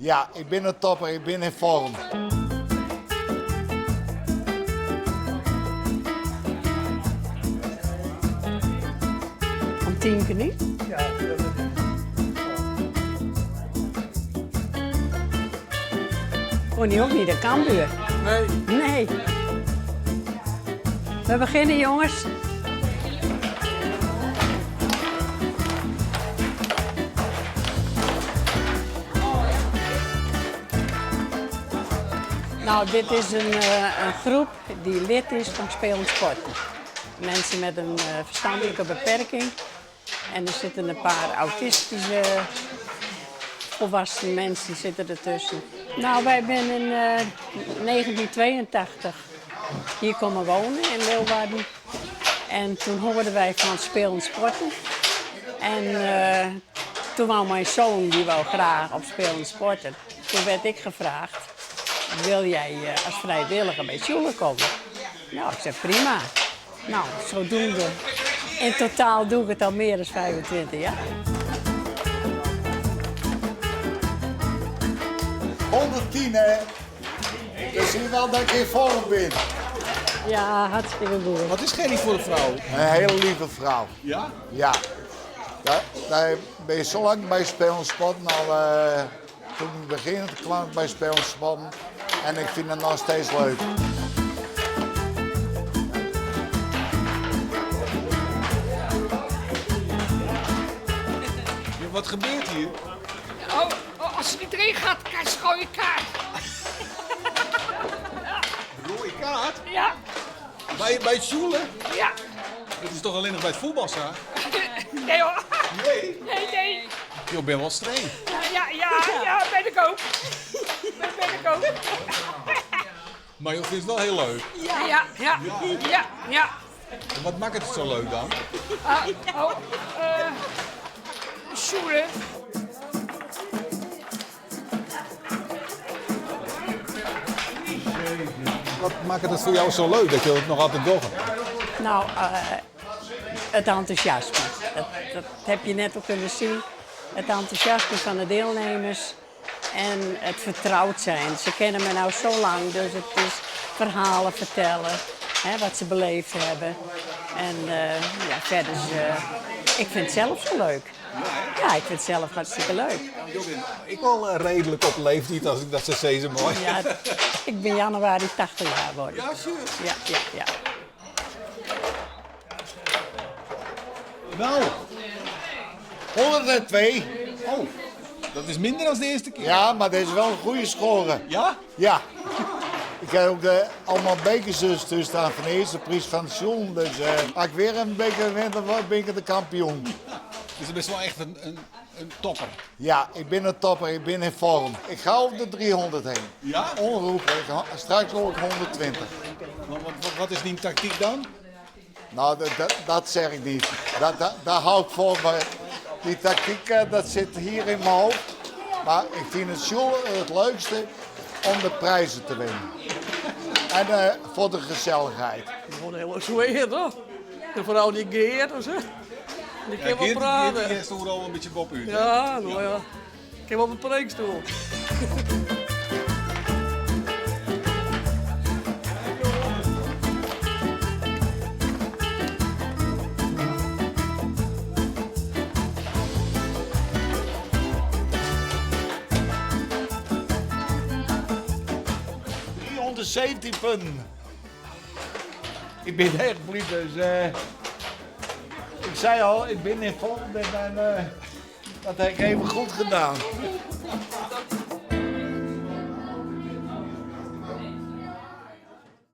Ja, ik bin in topper, ik bin in foarm. Om tinke nu? Ja, dat is Kon je ook niet de Cambuur? Nee. Nee. We beginnen jongens. Nou, dit is een, eh, een groep die lid is van Spelend Sporten. Mensen met een eh, verstandelijke beperking. En er zitten een paar autistische volwassen mensen zitten ertussen. Nou, wij zijn in 1982 eh, hier komen wonen in Leeuwarden. En toen hoorden wij van Spelend Sporten. En uh, toen wou mijn zoon, die wou graag op Spelend Sporten. Toen werd ik gevraagd, wil jij eh, als vrijwilliger bij Sjoelen komen? Nou, ik zei prima. Nou, zodoende. In totaal doe ik het al meer dan 25 jaar. 110 hè? Dan zie je wel dat ik in vorm ben. Ja, hartstikke goed. Wat is Gerry voor een vrouw? Een hele lieve vrouw. Ja? Ja. ja daar ben je zo lang bij Spelenspotten al. Uh, toen ik begin kwam ik bij Spelenspotten. En ik vind het nog steeds leuk. Ja, wat gebeurt hier? Oh, oh, als ze niet erin gaat, krijgt ze rode kaart. Rode kaart? Ja. Bij, bij het sjoelen? Ja. Dat is toch alleen nog bij het voetbal, sa? Nee hoor. Nee? Nee, nee. Je bent wel streng. Ja, ja, ja, ja, ben ik ook. Dat ben ik ook. Maar je vindt het wel heel leuk. Ja, ja, ja, ja, ja. En wat maakt het zo leuk dan? Uh, oh, uh, sjoelen. Wat maakt het voor jou zo leuk dat je het nog altijd doet? Nou, uh, het enthousiasme. Dat, dat heb je net ook kunnen zien. Het enthousiasme van de deelnemers en het vertrouwd zijn. Ze kennen me nou zo lang, dus het is verhalen vertellen, hè, wat ze beleefd hebben. En uh, ja, verder, uh, ik vind het zelf zo leuk. Ja, ik vind het zelf hartstikke leuk. Ik wel redelijk op leeftijd als ik dat zo zeg, mooi. Ja, ik ben januari 80 jaar geworden. Ja, serieus? Ja, ja, ja. Nou. 102. Oh, dat is minder dan de eerste keer. Ja, maar dit is wel een goede score. Ja? Ja. Ik heb ook de, allemaal bekers dus staan van de eerste prijs van het Sjoelen. Dus uh, als ik weer een beker win, dan ben ik de kampioen. Dus dat is wel echt een, een, een topper. Ja, ik ben een topper. Ik ben in vorm. Ik ga over de 300 heen. Ja? Onroepelijk. Straks loop ik 120. Maar wat, wat, wat is die tactiek dan? Nou, dat, dat, dat zeg ik niet. Dat, dat, daar hou ik voor. Maar die tactiek, dat zit hier in mijn hoofd. Maar ik vind het sjoelen het leukste om de prijzen te winnen. En uh, voor de gezelligheid. Gewoon heel sfeer, toch? En vooral die Geert en zo. Die kan wel praten. Die is al een beetje bop uit. Ja, nou ja. Ik heb op een preekstoel. ...317 punten. Ik ben echt blij, dus... Uh, ik zei al, ik ben in vorm en uh, dat heb ik even goed gedaan.